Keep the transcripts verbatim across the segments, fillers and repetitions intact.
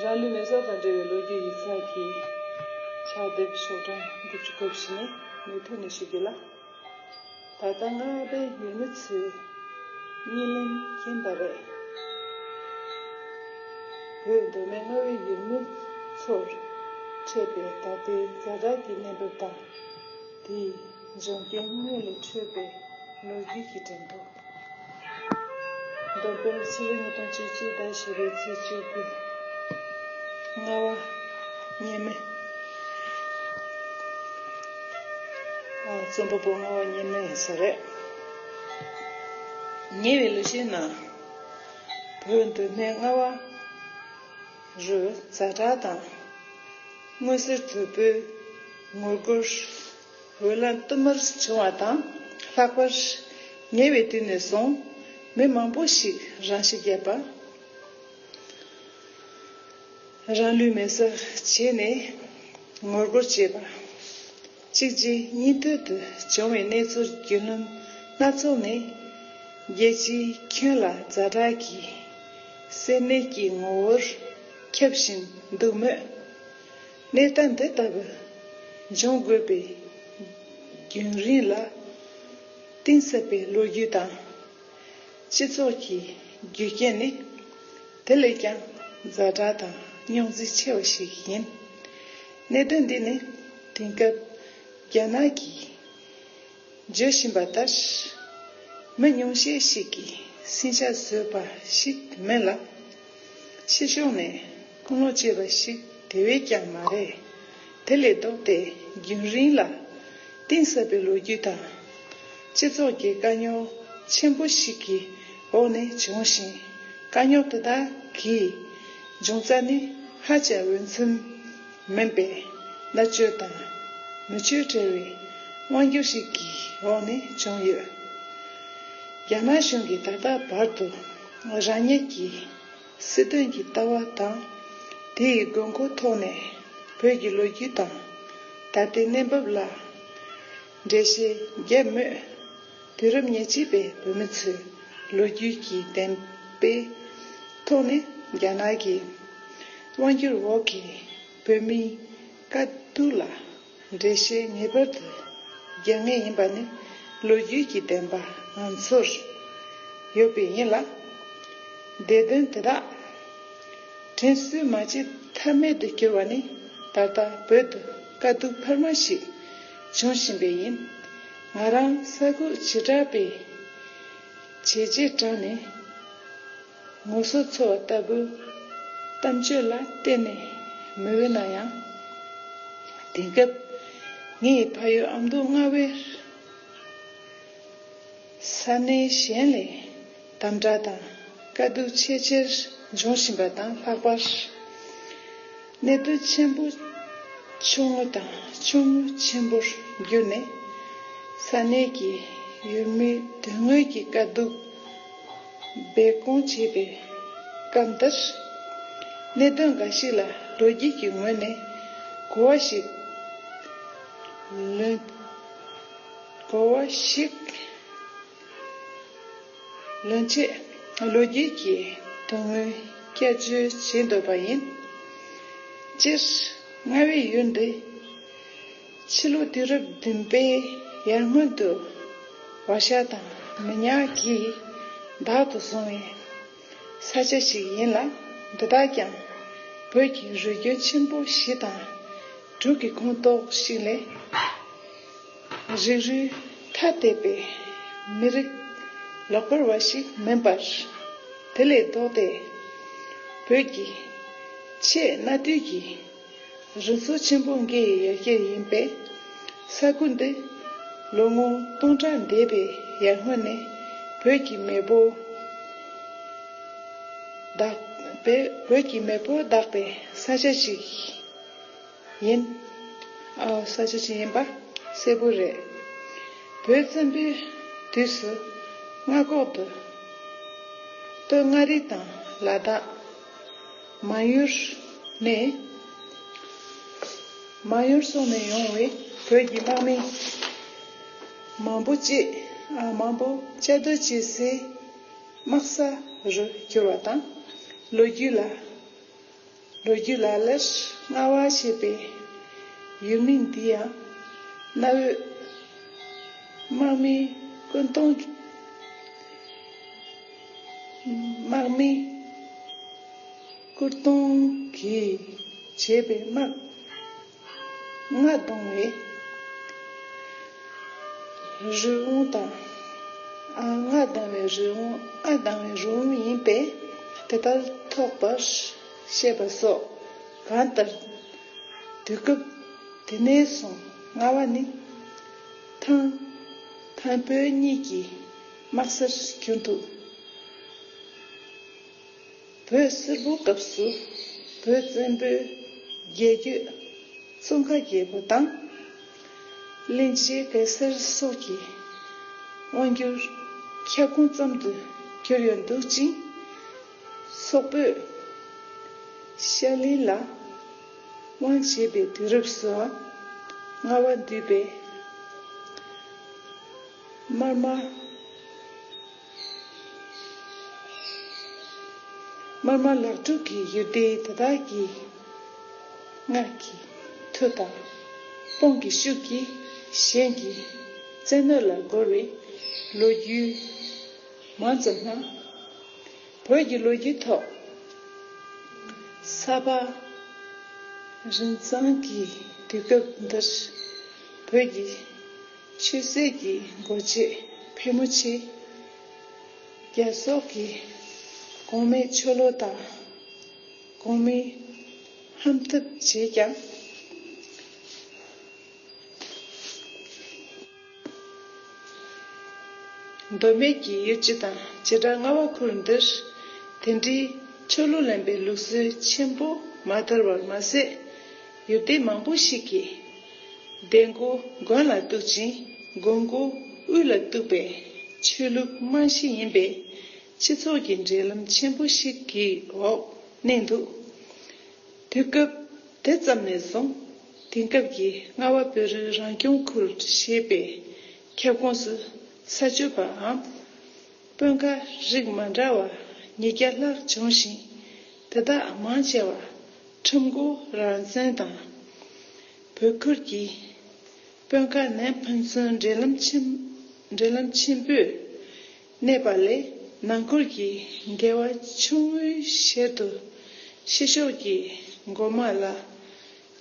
རང་ལུས་མེ་སྲེག་དང་འབྲེལ་བའི་ལོ་རྒྱུས་ཡིག་ཚགས་ཀྱི་ཕྱག་དེབ་ཤོག་གྲངས་དགུ་བཅུ་གོ་བཞི་ནས་མུ་མཐུད་ནས་ཞུ་རྒྱུ་ལ། ད་ལྟ་རྔ་བ་པའི་ཡུལ་མི་ཚོས་གཉིད་ལམ་མཁྱེན་པ་རེད། བོད་མདོ་སྨད་རྔ་བའི་ཡུལ་མི་ཚོར་འཕྲད་པའི་ད་ལྟའི་ཛ་དྲག་གི་གནས་བབ་དང་། དེའི་འབྱུང་རྐྱེན་དངོས་ལས་འཕྲོས་པའི་ལོ་རྒྱུས་ཀྱི་འགྲན་བསྡུར། བསྡོམས་པས་ཕྱི་ལོ་ཉིས་སྟོང་བཅུ་གཅིག་ཟླ་བཞི་པའི་ཚེས་བཅུ་དགུ། རྔ་བ་ཉི་མ། ཨ། རྩོམ་པ་པོ་རྔ་བ་ཉི་མ་ཡིན་ས་རེད། ཉེ་བའི་ལོ་ཤས་ནང་བོད་མདོ་སྨད་རྔ་བ་རུ་ཛ་དྲག་དང་མངོན་གསལ་དོད་པོས་ངོ་རྒོལ་འོས་ལངས་བསྟུད་མར་བྱུང་བ་དང་། ལྷག་པར་ཉེ་བའི་དུས་ནས་བཟུང་མི་མང་པོ་ཞིག་རང་ཤི་བརྒྱབ་པ། རང་ལུས་མེ་སྲེག་བྱས་ནས་ངོ་རྒོལ་བྱས་པ། གཅིག་རྗེས་གཉིས་མཐུད་དུ་བྱུང་བའི་གནས་ཚུལ་བརྒྱུད་ལམ་སྣ་ཚོགས་ནས། རྒྱལ་སྤྱིའི་ཁྱོན་ལ་ཛ་དྲག་གི་བསད་ནད་ཀྱི་ངོ་བོར་ཁྱབ་བཞིན་འདུག་མོད། གནས་སྟངས་འདི་ལྟ་བུ་འབྱུང་དགོས་པའི་བརྒྱུད་རིམ་ལ་གཏིང་ཟབ་པའི་ལོ་རྒྱུས་དང་། སྤྱི་ཚོགས་ཀྱི་རྒྱུ་རྐྱེན་ནི་དེ་ལས་ཀྱང་ཛ་དྲག་དང་རྙོག་འཛིང་ཆེ་བ་ཞིག་ཡིན། གནད་དོན་འདི་ནི་དེང་སྐབས་རྒྱ་ནག་གིས་བརྗོད་བཞིན་པ་ལྟར། མི་ཉུང་ཤས་ཤིག་གིས་ཟིང་ཆ་བཟོས་པ་ཞིག་མིན་ལ། ཕྱི་ཕྱོགས་ནས་སྐུལ་སློང་བྱས་པ་ཞིག་དེ་བས་ཀྱང་མ་རེད། དེ་ལས་ལྡོག་སྟེ་རྒྱུན་རིང་ལ་གཏིང་ཟབ་པའི་ལོ་རྒྱུས་དང་། སྤྱི་ཚོགས་ཀྱི་དཀའ་རྙོག་ཆེན་པོ་ཞིག་གི་འོག་ནས་བྱུང་ཞིང་། དཀའ་རྙོག་དེ་དག་གི་འབྱུང་རྩ་ནི་ཧ་ཅང་འོས་འཚམ་མིན་པའི་མནར་གཅོད་དང་མི་ཆོས་བྲལ་བའི་དབང་སྒྱུར་ཞིག་གི་འོག་ནས་བྱུང་ཡོད། རྒྱ་ནག་གཞུང་གིས་ད་ལྟ་བར་དུ་རང་ཉིད་ཀྱི་སྲིད་དོན་གྱི་ལྟ་བ་དང་། དེའི་དགོས་མཁོ་ཐོག་ནས་བོད་ཀྱི་ལོ་རྒྱུས་དང་ད་ལྟའི་གནས་བབ་ལ་འགྲེལ་བཤད་བརྒྱབ་མོད། དུས་རབས་ཉེར་གཅིག་པའི་བོད་མི་ཚོའི་ལོ་རྒྱུས་ཀྱི་བདེན་པའི་ཐོག་ནས་རྒྱ་ནག་གི་དབང་སྒྱུར་འོག་གི་བོད་མིའི་དཀའ་སྡུག་ལ་འགྲེལ་བཤད་ངེས་པར་དུ་རྒྱག་ངེས་ཡིན་པ་ནི་ལོ་རྒྱུས་ཀྱི་བདེན་པ་ང་ཚོར་ཡོད་པས་ཡིན་ལ། བདེན་དོན་དེ་དག་དྲན་གསོ་མ་བྱས་ཐབས་མེད་དུ་གྱུར་བ་ནི་ད་ལྟ་བོད་དུ་དཀའ་སྡུག་འཕར་མ་ཞིག་འབྱུང་བཞིན་པས་ཡིན། ང་རང་ས་ཁུག་བྱེ་བྲག་པའི་བྱས་རྗེས་དྲངས་ནས། ངོ་སོ་འཚོལ་བ་ལྟ་བུའི་གཏམ་བརྗོད་ལ་གཏན་ནས་མི་འོས་ན་ཡང་། དེང་སྐབས་ངའི་ཕ་ཡུལ་ཨ་མདོ་རྔ་བའི་ས་གནས་གཞན་ལས་དམ་དྲག་དང་དཀའ་སྡུག་ཆེས་ཆེར་འབྱུང་བཞིན་པ་དང་ལྷག་པར། གནད་དོན་ཆེན་པོ་ཆུང་ངུ་དང་ཆུང་ངུ་ཆེན་པོར་གྱུར་ནས། ས་གནས་ཀྱི་ཡུལ་མིའི་དོན་དངོས་ཀྱི་དཀའ་སྡུག་སྦས་སྐུང་བྱེད་པའི་སྐབས་འདིར། གནད་དོན་འགའ་ཞིག་ལ་ལོ་རྒྱུས་ཀྱི་ངོས་ནས་གོ་བ་ཞིག་ལོན། གོ་བ་ཞིག་ལོན་ཆེད་ལོ་རྒྱུས་ཀྱི་དོན་དངོས་བསྐྱར་བརྗོད་བྱེད་འདོད་པ་ཡིན། སྤྱིར་རྔ་བའི་ཡུལ་འདི་ཕྱི་ལོ་དུས་རབས་བདུན་པའི་ཡར་སྔོན་དུ་བག་ཆགས་དང་མི་ཉག་གིས་བདག་ཏུ་བཟུང་བའི་ས་ཆ་ཞིག་ཡིན་ལ། འདི་དག་ཀྱང་བོད་ཀྱི་རུས་རྒྱུད་ཆེན་པོ་བཞི་དང་དྲུག་གི་ཁོངས་གཏོགས་ཤིག་ལས། རིགས་རུས་ཐ་དད་པའི་མི་རིགས་ལོག་པར་བ་ཞིག་མིན་པར། དེ་ལས་ལྡོག་སྟེ་བོད་ཀྱི་ཆེས་གནའ་དུས་ཀྱི་རུ་ཚོགས་ཆེན་པོ་འགའི་ཡར་རྒྱས་ཡིན་པས། ས་ཁུལ་འདི་ལོ་ངོ་སྟོང་ཕྲག་འདས་པའི་ཡར་སྔོན་ནས་བོད་ཀྱི་མེས་པོ་དག་པའི་བོད་ཀྱི་མེས་པོ་དག་པའི་ས་ཆ་ཞིག་ཡིན། ཨ། ས་ཆ་ཞིག་ཡིན་པ་གསལ་པོ་རེད། བོད་བཙན་པོའི་དུས་སུ་མངའ་ཁོག་ཏུ་སྟོད་མངའ་རིས་དང་ལ་དྭགས། མང་ཡུལ་ནས། མང་ཡུལ་སོགས་ནས་ཡོང་བའི་བོད་ཀྱི་དམག་མི་མང་པོ་བཅས། ཨ། མང་པོ་བཅའ་སྡོད་བྱེད་སའི་དམག་ས་རུ་གྱུར་བ་དང་། ལོ་རྒྱུས་ལ་ ལོ་རྒྱུས་ལ་ལར་ལྔ་པ་ཞེས་པའི་ཡུལ་མིང་འདི་ཡང་གནའ་བོའི་དམག་མིའི་སྐུ་གདུང་གི་དམག་མིའི་སྐུ་གདུང་གིས་བྱས་པའི་དམག་རྔ་བརྡུང་བའི་རི་བོང་དང་། ཨ། རྔ་བརྡུང་བའི་རི་བོང་། རྔ་བརྡུང་བའི་རི་བོང་ཡིན་པས་དེ་ལྟར་ཐོགས་པར་བཤད་པ་སོགས་གང་ལྟར། དུས་སྐབས་དེ་ནས་བཟུང་རྔ་བ་ནི་ཐང་། ཐང་བོད་གཉིས་ཀྱི་དམག་སར་གྱུར་འདུག་བོད་སིལ་བུའི་སྐབས་སུ་བོད་བཙན་པོའི་རྒྱལ་རྒྱུད་ཙོང་ཁ་རྒྱལ་པོ་དང་། གླིང་རྗེ་གེ་སར་སོགས་ཀྱི་དབང་བསྒྱུར་ཁྱབ་ཁོངས་ཙམ་དུ་གྱུར་ཡོད་འདུག་ཅིང་། སོག་པོས་ཤར་གླིང་ལ་དབང་བྱེད་པའི་དུས་རབས་སུའང་རྔ་བ་འདུས་པའི་དམར་དམར། དམར་དམར་ལག་དྲུག་གི་ཡུལ་སྡེ་དེ་དག་གི་སྔར་གྱི་མཐུ་དང་དཔུང་གི་ཤུགས་ཀྱིས་གཞན་གྱི་བཙན་གནོན་ལ་རྒོལ་བའི་ལོ་རྒྱུས་མང་ཙམ་སྣང་། བོད་ཀྱི་ལོ་རྒྱུས་ཐོག་ས་ཕག་རིན་གཙང་གི་དུས་སྐབས་འདིར་བོད་ཀྱི་ཆོས་སྲིད་ཀྱི་འགོ་བྱེད་ཕལ་མོ་ཆེ་རྒྱ་སོག་གི་གོང་མའི་ཆོ་ལོ་དང་གོང་མའི་ཧམ་ཐབས་བྱས་ཀྱང་། མདོ་སྨད་ཀྱི་ཡུལ་སྤྱི་དང་བྱེ་བྲག་རྔ་བ་ཁུལ་འདིར་དེ་འདྲའི་ཆོ་ལོ་ལེན་པའི་ལུགས་སྲོལ་ཆེན་པོ་མ་དར་བར་མ་ཟད། ཡུལ་སྡེ་མང་པོ་ཞིག་གིས་གདན་སྒོ་དགོན་ལ་གཏུགས་ཤིང་སྒོ་མགོ་དབུས་ལ་གཏུགས་པའི་ཆོས་ལུགས་རྨང་གཞི་ཡིན་པས་སྤྱི་ཚོགས་ཀྱི་འབྲེལ་ལམ་ཆེན་པོ་ཞིག་གི་འོག་གནས་འདུག་དུས་སྐབས་དེ་ཙམ་ནས་བཟུང་དེང་སྐབས་ཀྱི་རྔ་བ་བོད་རིགས་རང་སྐྱོང་ཁུལ་ཞེས་པའི་ཁྱབ་ཁོངས་སུ་ས་སྤྱོད་པའམ་དཔོན་ཁག་རིགས་མ་འདྲ་བ་ཉིས་བརྒྱ་ལྷག་བྱུང་ཞིང་། དེ་དག་མང་ཆེ་བ་ཁྲིམས་འགོ་རང་བཙན་དང་། བོད་ཁུལ་གྱི་དཔོན་ཁག་ནས་ཕན་ཚུན་འབྲེལ་ལམ་ཆེན། འབྲེལ་ལམ་ཆེན་པོས་གནས་པ་ལས་ནང་ཁུལ་གྱི་འགལ་བ་ཆུང་ངུའི་ཞལ་དུ་ཕྱི་ཕྱོགས་ཀྱི་མགོ་དམག་ལ་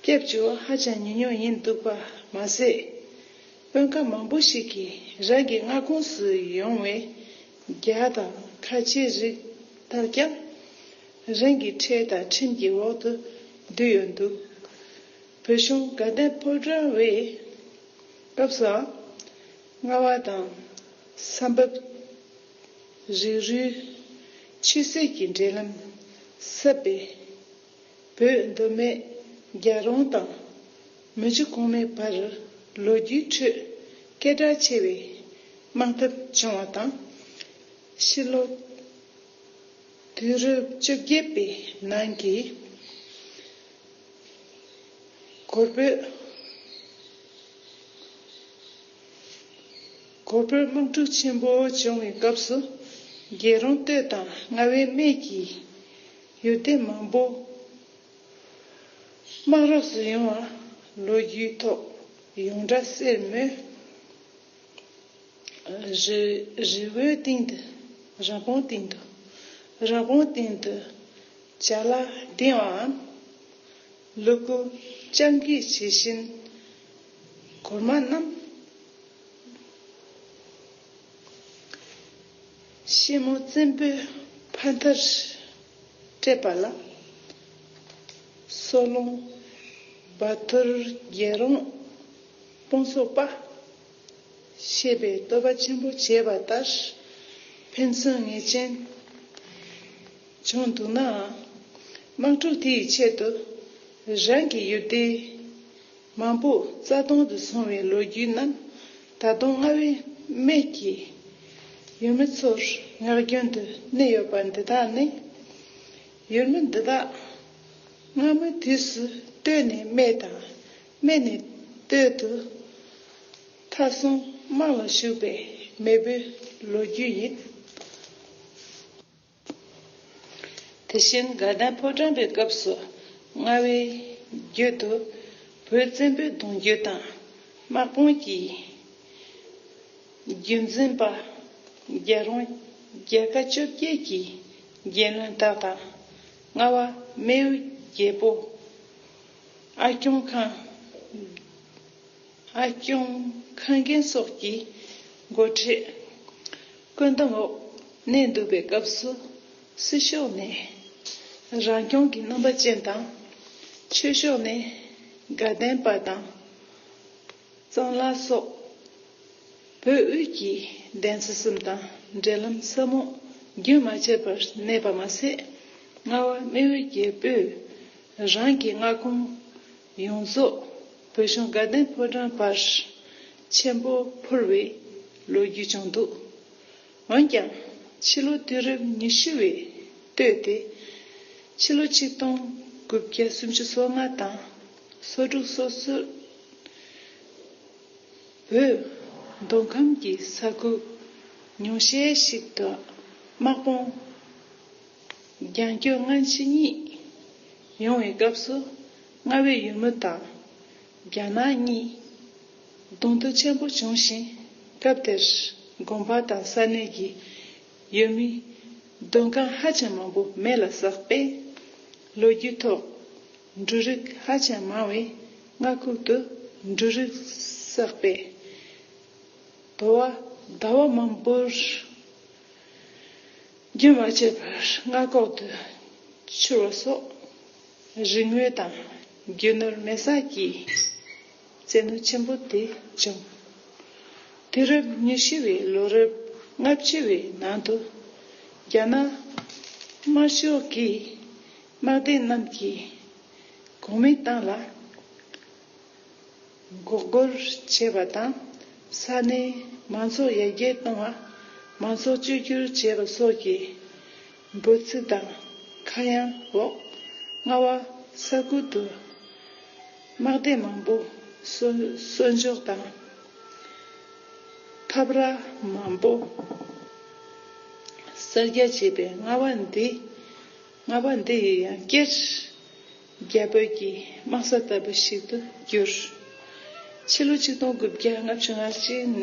སྐྱབས་བཅོལ་བ་ཧ་ཅང་ཉུང་ཉུང་ཡིན་འདུག་པ་མ་ཟད། དཔོན་ཁག་མང་པོ་ཞིག་གིས་རང་གི་མངའ་ཁོངས་སུ་ཡོང་བའི་རྒྱ་དང་ཁ་ཆེའི་རིགས་ལྟར་ཀྱང་རང་གི་ཁྲལ་དང་ཁྲིམས་ཀྱི་འོག་ཏུ་བསྡུས་ཡོད་འདུག་བོད་གཞུང་དགའ་ལྡན་ཕོ་བྲང་བའི་སྐབས་སུའང་རྔ་བ་དང་ས་འབབ། རིགས་རུས། ཆོས་སྲིད་ཀྱི་འབྲེལ་ལམ་ཟབ་པའི་བོད་མདོ་སྨད་རྒྱལ་རོང་དང་མུ་ཇི་གོང་མའི་བར་ལོ་རྒྱུས་ཁྲོད་སྐད་གྲགས་ཆེ་བའི་དམག་འཐབ་བྱུང་བ་དང་། ཕྱི་ལོ་དུས་རབས་བཅོ་བརྒྱད་པའི་ནང་གི་གོར་བོད། གོར་བོད་དམག་འཁྲུག་ཆེན་པོ་བྱུང་བའི་སྐབས་སུ་རྒྱལ་རོང་སྟོད་དང་རྔ་བའི་སྨད་ཀྱི་ཡུལ་སྡེ་མང་པོ་དམག་རོགས་སུ་ཡོང་བ་ལོ་རྒྱུས་ཐོག་ཡོངས་གྲགས་གསལ་མོད། རི་རི་བོའི་སྟེང་དུ་ར་བོང་སྟེང་དུ། ར་བོང་སྟེང་དུ་བྱ་ལ་ལྡིང་བའམ། ལུ་གུ་སྤྱང་ཀི་ཇི་བཞིན་གོར་མ་རྣམས། ཤིང་མོ་བཙན་པོའི་ཕ་མཐར་སྤྲད་པ་ལ། སོ་ལོང་བ་ཐུར་རྒྱལ་རོང་དཔུང་ཚོགས་པ་ཞེས་པའི་བསྟོད་པ་ཆེན་པོ་བྱས་པ་ལྟར་ཕན་ཚུན་ངེས་ཅན་བྱུང་འདུག་ནའང་། དམག་འཁྲུག་དེའི་ཆེད་དུ་རང་གི་ཡུལ་སྡེ་མང་པོ་རྩ་སྟོང་དུ་སོང་བའི་ལོ་རྒྱུས་རྣམས་ད་དུང་རྔ་བའི་སྨད་ཀྱི་ཡུལ་མི་ཚོར་ངག་རྒྱུན་དུ་གནས་ཡོད་པ་འདི་དག་ནི། ཡུལ་མི་འདི་དག་སྔ་མོའི་དུས་སུ་སྟོད་ནས་སྨད་དང་སྨད་ནས་སྟོད་དུ་མཐའ་སྲུང་དམག་ལ་ཞུགས་པའི་མེས་པོའི་ལོ་རྒྱུས་ཡིན། དེ་བཞིན་དགའ་ལྡན་ཕོ་བྲང་པའི་སྐབས་སུ་ ལྔ་བའི་རྒྱུད་དུ་བོད་བཙན་པོའི་གདུང་རྒྱུད་དང་དམག་དཔུང་གི་རྒྱུན་འཛིན་པ་རྒྱལ་རོང་རྒྱལ་ཁ་བཅོ་བརྒྱད་ཀྱི་རྒྱལ་བློན་དག་དང་། ལྔ་བ་རྨེའུ་རྒྱལ་པོ་ཨ་སྐྱོང་ཁང་ཨ་སྐྱོང་ཁང་རྒན་སོགས་ཀྱི་འགོ་ཁྲིད་བཀོད་འདོམས་འོག་གནས་འདུག་པའི་སྐབས་སུ། སྲིད་ཕྱོགས་ནས་རང་སྐྱོང་གི་རྣམ་པ་ཅན་དང་། ཆོས་ཕྱོགས་ནས་དགའ་ལྡན་པ་དང་། གཙང་ལ་སོགས་བོད་དབུས་ཀྱི་གདན་ས་གསུམ་དང་འབྲེལ་ལམ་ཟབ་མོ་རྒྱུན་མ་ཆད་པར་གནས་པ་མ་ཟད། ལྔ་བ་རྨེའུ་རྒྱལ་པོས་རང་གི་མངའ་ཁོངས་ཡོངས་རྫོགས་བོད་གཞུང་དགའ་ལྡན་ཕོ་བྲང་བར་ཆེན་པོ་ཕུལ་བའི་ལོ་རྒྱུས་ཀྱང་འདུག། འོན་ཀྱང་ཕྱི་ལོ་དུས་རབས་ཉི་ཤུ་བའི་སྟོད་དེ། ཕྱི་ལོ་ཆིག་སྟོང་དགུ་བརྒྱ་སུམ་ཅུ་སོ་ལྔ་དང་སོ་དྲུག་སོ་སོ། བོད་མདོ་ཁམས་ཀྱི་ས་ཁུལ་ཉུང་ཤས་ཤིག་ཏུ་དམག་དཔུང་རྒྱང་སྐྱོད་སྔ་ཕྱི་གཉིས་ཡོང་བའི་སྐབས་སུ། རྔ་བའི་ཡུལ་མི་དང་རྒྱ་ནག་གཉིས་གདོང་ཐུག་ཆེན་པོ་བྱུང་ཞིང་། སྐབས་དེར་དགོན་པ་དང་ས་གནས་ཀྱི་ཡུལ་མི་སྡོད་ཁང་ཧ་ཅང་མང་པོ་མེ་ལ་བསྲེགས་པས། ལོ་རྒྱུས་ཐོག་འབྲུ་རིགས་ཧ་ཅང་མང་བས། མངའ་ཁུལ་དུ་འབྲུ་རིགས་བསགས་པས། དུ་བ་ཟླ་བ་མང་པོར་རྒྱུན་མ་ཆད་པར་མངའ་ཁོག་ཏུ་འཕྱུར་བ་སོགས། རིག་དངོས་དང་རྒྱུ་ནོར་མེ་བསྲེགས་ཀྱི་བཙན་གནོན་ཆེན་པོ་དེ་བྱུང་། དུས་རབས་ཉི་ཤུ་བའི་ལོ་རབས་ལྔ་བཅུ་བའི་ནང་དུ། རྒྱ་ནག་དམར་ཤོག་གིས་དམག་སྡེ་རྣམས་ཀྱི་གོང་མའི་ཏང་ལ་མགོ་སྐོར་བྱས་པ་དང་། ས་གནས་མང་ཚོགས་ཡར་རྒྱས་གཏོང་བ། མང་ཚོགས་བཅོས་བསྒྱུར་བྱས་པ་སོགས་ཀྱི་འབོད་ཚིག་དང་ཁ་གཡང་འོག། རྔ་བ་ས་ཁུལ་དུ་དམག་སྡེ་མང་པོ་གསོ་གསོ་འཇོག་དང་། འཐབ་ར་མང་པོ་གསར་རྒྱག་བྱས་པས། རྔ་བ་འདི་རྔ་བ་འདི་ཡང་བསྐྱར་རྒྱ་བོད་ཀྱི་དམག་ས་ལྟ་བུ་ཞིག་ཏུ་གྱུར། ཕྱི་ལོ་ཆིག་སྟོང་དགུ་བརྒྱ་ལྔ་བཅུ་ང་གཅིག་ནས་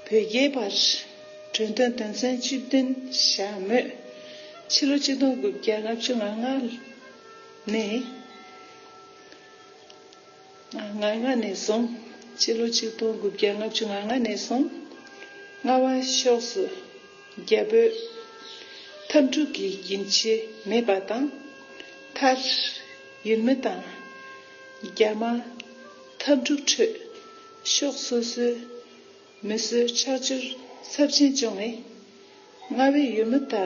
བོད་རྒྱའི་བར་གྲོས་མཐུན་དོན་ཚན་བཅུ་བདུན་བཞག་མོད། ཕྱི་ལོ་ཆིག་སྟོང་དགུ་བརྒྱ་ལྔ་བཅུ་ང་ལྔ་ནས། ང་ལྔ་ནས་བཟུང་། ཕྱི་ལོ་ཆིག་སྟོང་དགུ་བརྒྱ་ལྔ་བཅུ་ང་ལྔ་ནས་བཟུང་། རྔ་བ་ཕྱོགས་སུ་རྒྱ་བོད་འཐབ་འཁྲུག་གི་རྒྱུན་ཆད་མེད་པ་དང་། མཐར་ཡུལ་མི་དང་རྒྱ་དམར་འཐབ་འཁྲུག་ཁྲོད་ཕྱོགས་སོ་སོའི་མི་གསོད་ཆགས་གཅོད་ཚབས་ཆེན་བྱུང་བས། རྔ་བའི་ཡུལ་མི་དག་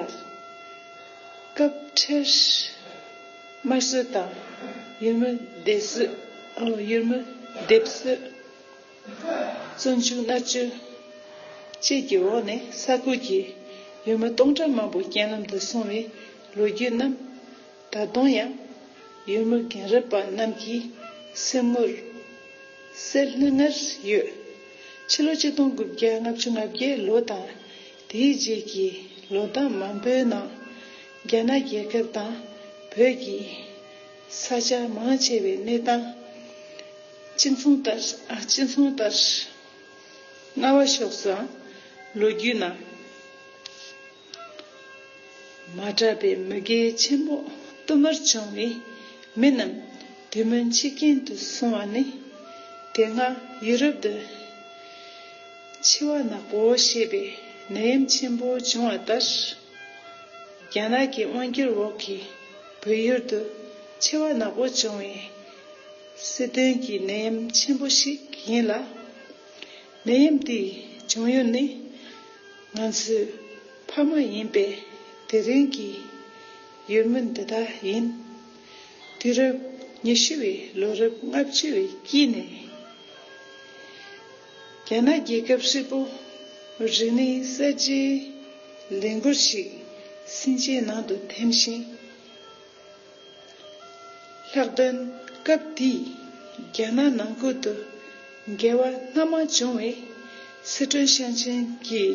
སྐབས་འཕྲལ་དམར་གསོད་དང་། ཡུལ་མི་སྡེབ་གསོད། ཨོ། ཡུལ་མི་སྡེབ་གསོད། བཙོན་འཇུག་མནར་གཅོད་བཅས་ཀྱི་འོག་ནས་ས་ཁུལ་གྱི་ཡུལ་མི་སྟོང་ཕྲག་མང་པོ་རྐྱེན་ལམ་དུ་སོང་བའི་ལོ་རྒྱུས་རྣམས་ད་དུང་ཡང་ཡུལ་མི་རྒན་རབས་པ་རྣམས་ཀྱི་སེམས་ངོར་གསལ་ལྷང་ངེར་ཡོད། ཕྱི་ལོ་ཆིག་སྟོང་དགུ་བརྒྱ་ལྔ་བཅུ་ང་བརྒྱད་ལོ་དང་། དེའི་རྗེས་ཀྱི་ལོ་ཟླ་མང་པོའི་ནང་། རྒྱ་ནག་རྒྱལ་ཁབ་དང་བོད་ཀྱི་ས་ཆ་མང་ཆེ་བའི་གནས་སྟངས་སྤྱི་མཚུངས་ལྟར། ཨ། སྤྱི་མཚུངས་ལྟར། རྔ་བ་ཕྱོགས་སུའང་ལོ་རྒྱུས་ནང་མ་གྲགས་པའི་མུ་གེ་ཆེན་པོ་བསྟུད་མར་བྱུང་བས། མི་རྣམས་དུས་མིན་འཆི་རྐྱེན་དུ་སོང་བ་ནི། དེ་སྔ་ཡུ་རོབ་ཏུ་འཆི་བ་ནག་པོ་ཞེས་པའི་ནད་ཡམས་ཆེན་པོ་བྱུང་བ་ལྟར། རྒྱ་ནག་གི་དབང་སྒྱུར་འོག་གི་བོད་ཡུལ་དུ་འཆི་བ་ནག་པོ་བྱུང་བའི་སྲིད་དོན་གྱི་ནད་ཡམས་ཆེན་པོ་ཞིག་ཡིན་ལ། ནད་ཡམས་དེའི་བྱུང་ཡུལ་ནི་ང་ཚོའི་ཕ་མ་ཡིན་པའི་དེ་རིང་གི་ཡུལ་མི་འདི་དག་ཡིན། དུས་རབས་ཉི་ཤུ་བའི་ལོ་རབས་ལྔ་བཅུ་བའི་དཀྱིལ་ནས། རྒྱ་ནག་རྒྱལ་ཁབ་ཧྲིལ་པོ་རིག་གནས་གསར་བརྗེའི་ལས་འགུལ་ཞིག་སེམས་ཅན་ནང་དུ་ཐིམ་ཞིང་། ལྷག་དོན་སྐབས་དེའི་རྒྱ་ནག་ནང་ཁུལ་དུ་འགལ་བ་སྣ་མང་བྱུང་བས། སི་ཁྲོན་ཞིང་ཆེན་གྱི་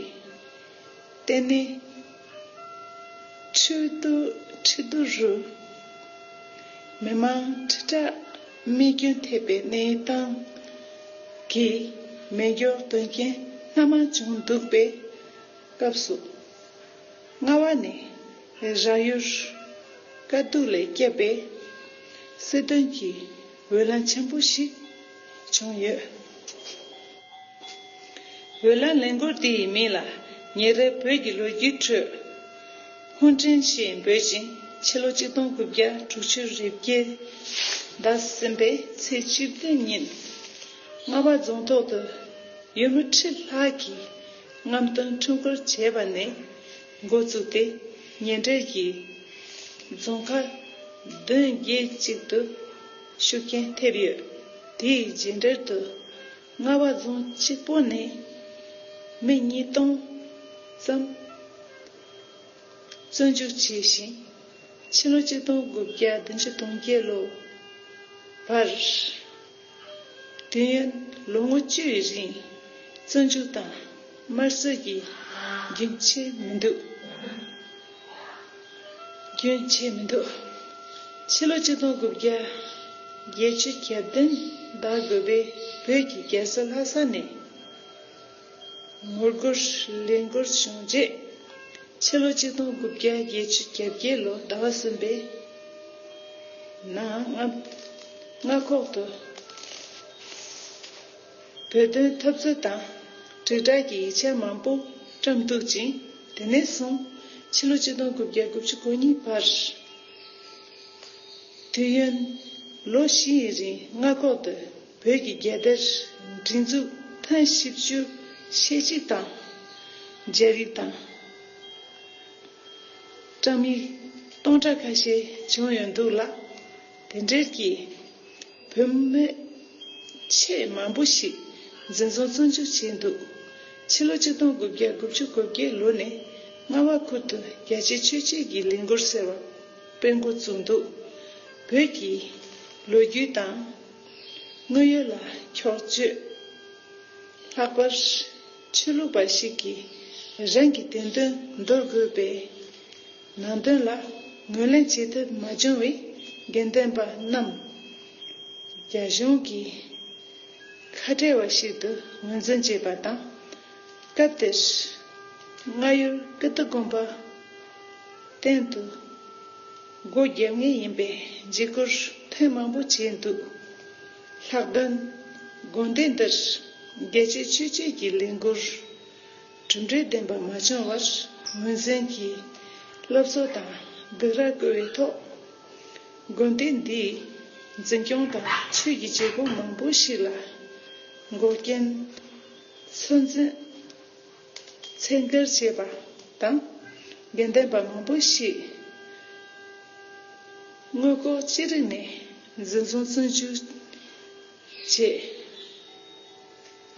ལྟེ་གནས་ཁྲི་ཏུ་ཁྲི་ཏུ་རུ། མི་མང་ཁྲི་ཕྲག་རྨས་སྐྱོན་ཐེབས་པའི་གནས་སྟངས་ཀྱིས་མེ་སྒྱོགས་འདོན་མཁན་སྣ་མང་བྱུང་འདུག་པའི་སྐབས་སུ། རྔ་བ་ནས་རང་ཡུལ་དཀའ་སྡུག་ལས་བསྐྱབས་པའི་སྲིད་དོན་གྱི་འོས་ལངས་ཆེན་པོ་ཞིག་བྱུང་ཡོད། འོས་ལངས་ལས་འགུལ་འདིའི་མིང་ལ་ཉེ་རབས་བོད་ཀྱི་ལོ་རྒྱུས་ཁྲོད་ཧུན་ཀྲེང་ཞེས་འབོད་ཅིང་། ཕྱི་ལོ་ཆིག་སྟོང་དགུ་བརྒྱ་དྲུག་ཅུ་རེ་བརྒྱད་ཟླ་གསུམ་པའི་ཚེས་བཅུ་བདུན་ཉིན་རྔ་བ་རྫོང་ཐོག་ཏུ་ཡུལ་མི་ཁྲི་ལྷག་གིས་རྔམ་སྟོན་ཁྲོམ་སྐོར་བྱས་པ་ནས་འགོ་བཙུགས་ཏེ། ཉེ་འབྲེལ་གྱི་རྫོང་ཁག་བདུན་བརྒྱད་ཅིག་ཏུ་ཤུགས་རྐྱེན་ཐེབས་ཡོད། དེའི་རྗེས་འབྲེལ་དུ་རྔ་བ་རྫོང་གཅིག་པོ་ནས་མི་ཉིས་སྟོང་ཙམ་བཙོན་འཇུག་བྱས་ཤིང་། ཕྱི་ལོ་ཆིག་སྟོང་དགུ་བརྒྱ་བདུན་ཅུ་དོན་བརྒྱད་ལོ་བར། དུས་ཡུན་ལོ་ངོ་བཅུའི་རིང་བཙོན་འཇུག་དང་དམར་གསོད་ཀྱི་རྒྱུན་ཆད་མི་འདུག་རྒྱུན་ཆད་མི་འདུག་ཕྱི་ལོ་ཆིག་སྟོང་དགུ་བརྒྱ་བརྒྱད་ཅུ་གྱ་བདུན་ཟླ་དགུ་པའི་བོད་ཀྱི་རྒྱལ་ས་ལྷ་ས་ནས་ངོ་རྒོལ་ལས་འགུལ་བྱུང་རྗེས། ཕྱི་ལོ་ཆིག་སྟོང་དགུ་བརྒྱ་བརྒྱད་ཅུ་གྱ་བརྒྱད་ལོ་ཟླ་བ་གསུམ་པའི་ནང་རྔ་རྔ་ཁོག་ཏུ་བོད་དོན་འཐབ་རྩོད་དང་དྲིལ་བསྒྲགས་ཀྱི་ཡིག་ཆ་མང་པོ་བཀྲམ་འདུག་ཅིང་། དེ་ནས་བཟུང་ཕྱི་ལོ་ཆིག་སྟོང་དགུ་བརྒྱ་དགུ་བཅུ་གོ་གཉིས་བར་དུས་ཡུན་ལོ་བཞི་ཡི་རིང་རྔ་ཁོག་ཏུ་བོད་ཀྱི་རྒྱལ་དར་སྒྲེང་འཛུགས་ཐེངས་བཞི་བཅུ་ཞེ་གཅིག་དང་། རྒྱ་ཡིག་དང་། བཀྲམ་ཡིག་སྟོང་ཕྲག་ཁ་ཤས་བྱུང་ཡོད་འདུག་ལ། དེ་འབྲེལ་གྱིས་བོད་མི་ཆེས་མང་པོ་ཞིག་འཛིན་བཟུང་བཙོན་འཇུག་བྱས་འདུག་ཕྱི་ལོ་ཆིག་སྟོང་དགུ་བརྒྱ་དགུ་བཅུ་གོ་བརྒྱད་ལོ་ནས་རྔ་བ་ཁུལ་དུ་རྒྱ་ཆེ་ཆོས་བྱེད་ཀྱི་ལས་འགུལ་ཟེར་བ་སྤེལ་འགོ་བཙུགས་འདུག་བོད་ཀྱི་ལོ་རྒྱུས་དང་དངོས་ཡོད་ལ་འཁྱོག་བརྗོད། ལྷག་པར་ཆོས་ལུགས་པ་ཞིག་གིས་རང་གི་བདེན་དོན་འདོར་དགོས་པའི་ནང་དོན་ལ་ངོས་ལེན་བྱེད་ཐབས་མ་བྱུང་བའི་དགེ་འདུན་པ་རྣམས་རྒྱ་གཞུང་གི་ཁ་བྲལ་བ་ཞིག་ཏུ་ངོས་འཛིན་བྱས་པ་དང་། སྐབས་དེར་རྔ་ཡུལ་ཀིརྟི་དགོན་པ་སྟེང་དུ་སྒོ་བརྒྱབ་ངེས་ཡིན་པའི་འཇིགས་སྐུལ་ཐེངས་མང་པོ་བྱས་འདུག་ལྷག་དོན་དགོན་སྡེ་འདིར་རྒྱལ་གཅེས་ཆོས་གཅེས་ཀྱི་ལས་འགུལ་གྲུབ་འབྲས་ལྡན་པ་མ་བྱུང་བར། ངོས་འཛིན་གྱིས་སློབ་གསོ་དང་སྡིགས་ར་བསྐུལ་བའི་ཐོག་དགོན་སྡེ་འདིའི་འཛིན་སྐྱོང་དང་ཆོས་ཀྱི་བྱེད་སྒོ་མང་པོ་ཞིག་ལ་འགོག་རྐྱེན་ཚོད་འཛིན། ཚད་བརྒལ་བྱས་པ་དང་། དགེ་འདུན་པ་མང་པོ་ཞིག་དངུལ་ལྐོག་ཅི་རིགས་ནས་འཛིན་བཟུང་བཙོན་འཇུག་བྱས།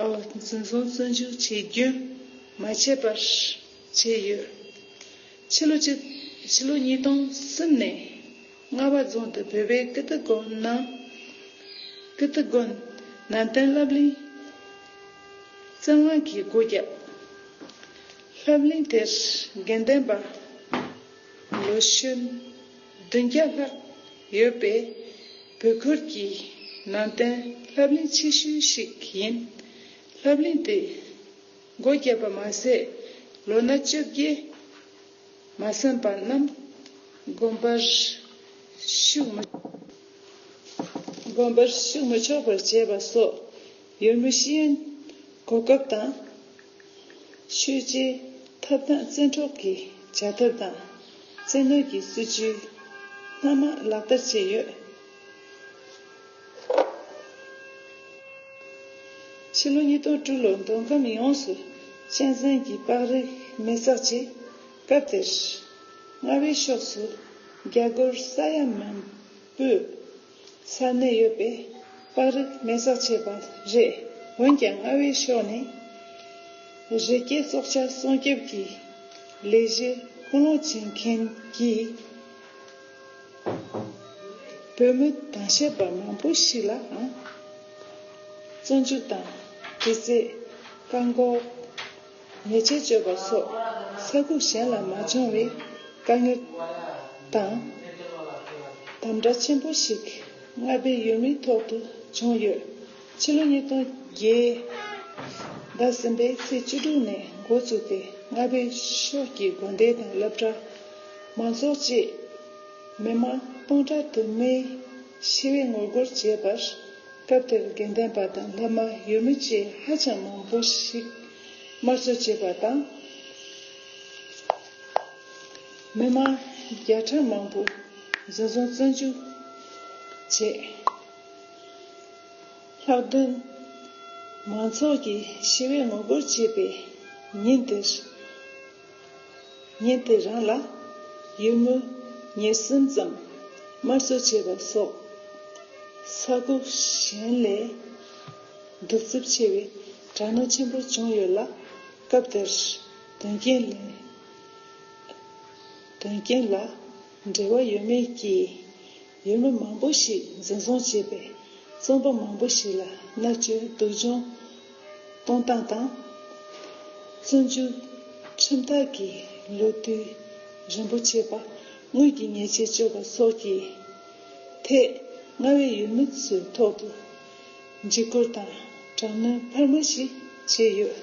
ཨོ། འཛིན་བཟུང་བཙོན་འཇུག་བྱེད་རྒྱུན་མ་ཆད་པར་བྱས་ཡོད། ཕྱི་ལོ་ཕྱི་ཕྱི་ལོ་ཉིས་སྟོང་གསུམ་ནས་རྔ་བ་རྫོང་དུ་བོད་པའི་ཀིརྟི་དགོན་ནང་། ཀིརྟི་དགོན་ནང་བསྟན་སློབ་གླིང་བཙན་དབང་གིས་སྒོ་བརྒྱབ། སློབ་གླིང་དེར་དགེ་འདུན་པ་ལོ་གཞོན་བདུན་བརྒྱ་ལྷག་ཡོད་པའི་བོད་ཁུལ་གྱི་ནང་བསྟན་སློབ་གླིང་ཆེ་ཤོས་ཤིག་ཡིན། སློབ་གླིང་དེ་སྒོ་བརྒྱབ་པ་མ་ཟད། ལོ་ན་བཅོ་བརྒྱད་མ་སོན་པ་རྣམས་དགོན་པར་ཞུགས་མི། དགོན་པར་ཞུགས་མི་ཆོག་པར་བྱས་པ་སོགས་ཡུལ་མི་ཤེས་ཡོན་གོ་སྐབས་དང་། ཆོས་བྱེད་ཐོབ་ཐང་བཙན་འཕྲོག་གི་བྱ་ཐབས་དང་བཙན་གནོན་གྱི་སྲིད་བྱུས་སྣ་མང་ལག་བསྟར་བྱས་ཡོད། ཕྱི་ལོ་ཉིས་སྟོང་དྲུག་ལོར་མདོ་ཁམས་ཡོངས་སུ་གཅན་གཟན་གྱི་པགས་རིགས་མེ་བསྲེགས་བྱས། སྐབས་དེར་རྔ་བའི་ཕྱོགས་སུ་རྒྱ་རྒོད་ས་ཡ་མང་པོས་ས་གནས་ཡོད་པའི་པགས་རིགས་མེ་བསྲེགས་བྱས་པ་རེད། འོན་ཀྱང་རྔ་བའི་ཕྱོགས་ནས་རི་སྐྱེས་སྲོག་ཆགས་སྲུང་སྐྱོབ་ཀྱི་ལས་གཞི་སྐུལ་སློང་བྱེད་མཁན་གྱི་བོད་མི་དང་ཤེས་པ་མང་པོ་ཞིག་ལའང་བཙོན་འཇུག་དང་། དེ་ཚེ་བཀག་འགོག་ཉེས་ཆད་གཅོད་པ་སོགས་ས་ཁུག་གཞན་ལ་མ་བྱུང་བའི་དཀའ་ངལ་དང་། དམ་དྲག་ཆེན་པོ་ཞིག་རྔ་པའི་ཡུལ་མིའི་ཐོག་ཏུ་བྱུང་ཡོད། ཕྱི་ལོ་ཉིས་སྟོང་བརྒྱད། ཟླ་གསུམ་པའི་ཚེས་བཅུ་དྲུག་ནས་འགོ་བཙུགས་ཏེ། རྔ་པའི་ཕྱོགས་ཀྱི་དགོན་སྡེ་དང་སློབ་གྲྭ། མང་ཚོགས་བཅས་མི་མང་སྟོང་ཕྲག་དུ་མས་ཞི་བའི་ངོ་རྒོལ་བྱས་པར། སྐབས་དེར་དགེ་ལྡན་པ་དང་སློབ་མ་ཡུལ་མི་བཅས་ཧ་ཅང་མང་པོ་ཞིག་དམར་གསོད་བྱས་པ་དང་། མི་མང་བརྒྱ་ཕྲག་མང་པོ་འཛིན་བཟུང་བཙོན་འཇུག་བྱས། ལྷག་དོན་མང་ཚོགས་ཀྱིས་ཞི་བའི་ངོ་རྒོལ་བྱས་པའི་ཉིན་དེར། ཉིན་དེ་རང་ལ་ཡུལ་མི་ཉེར་གསུམ་ཙམ་དམར་གསོད་བྱས་པ་སོགས། ས་ཁུལ་གཞན་ལས་གདུག་རྩུབ་ཆེ་བའི་དྲག་གནོན་ཆེན་པོ་བྱུང་ཡོད་ལ། སྐབས་དེར་དོན་རྐྱེན་ལ། དོན་རྐྱེན་ལ་འབྲེལ་བ་ཡོད་མེད་ཀྱིས་ཡུལ་མི་མང་པོ་ཞིག་འཛིན་བཟུང་བྱས་པས། བཙོན་པ་མང་པོ་ཞིག་ལ་མནར་གཅོད་སྡུག་སྦྱོང་གཏོང་སྟངས་དང་། བཙོན་འཇུག་ཁྲིམས་ཐག་གིས་ལོ་དུས་རིང་པོ་བྱས་པ། དངུལ་གྱི་ཉེས་ཆད་གཅོད་པ་སོགས་ཀྱི་ཐད། རྔ་བའི་ཡུལ་མི་ཚོའི་ཐོག་ཏུ་འཇིགས་སྐུལ་དང་དྲག་གནོན་འཕར་མ་ཞིག་བྱས་ཡོད།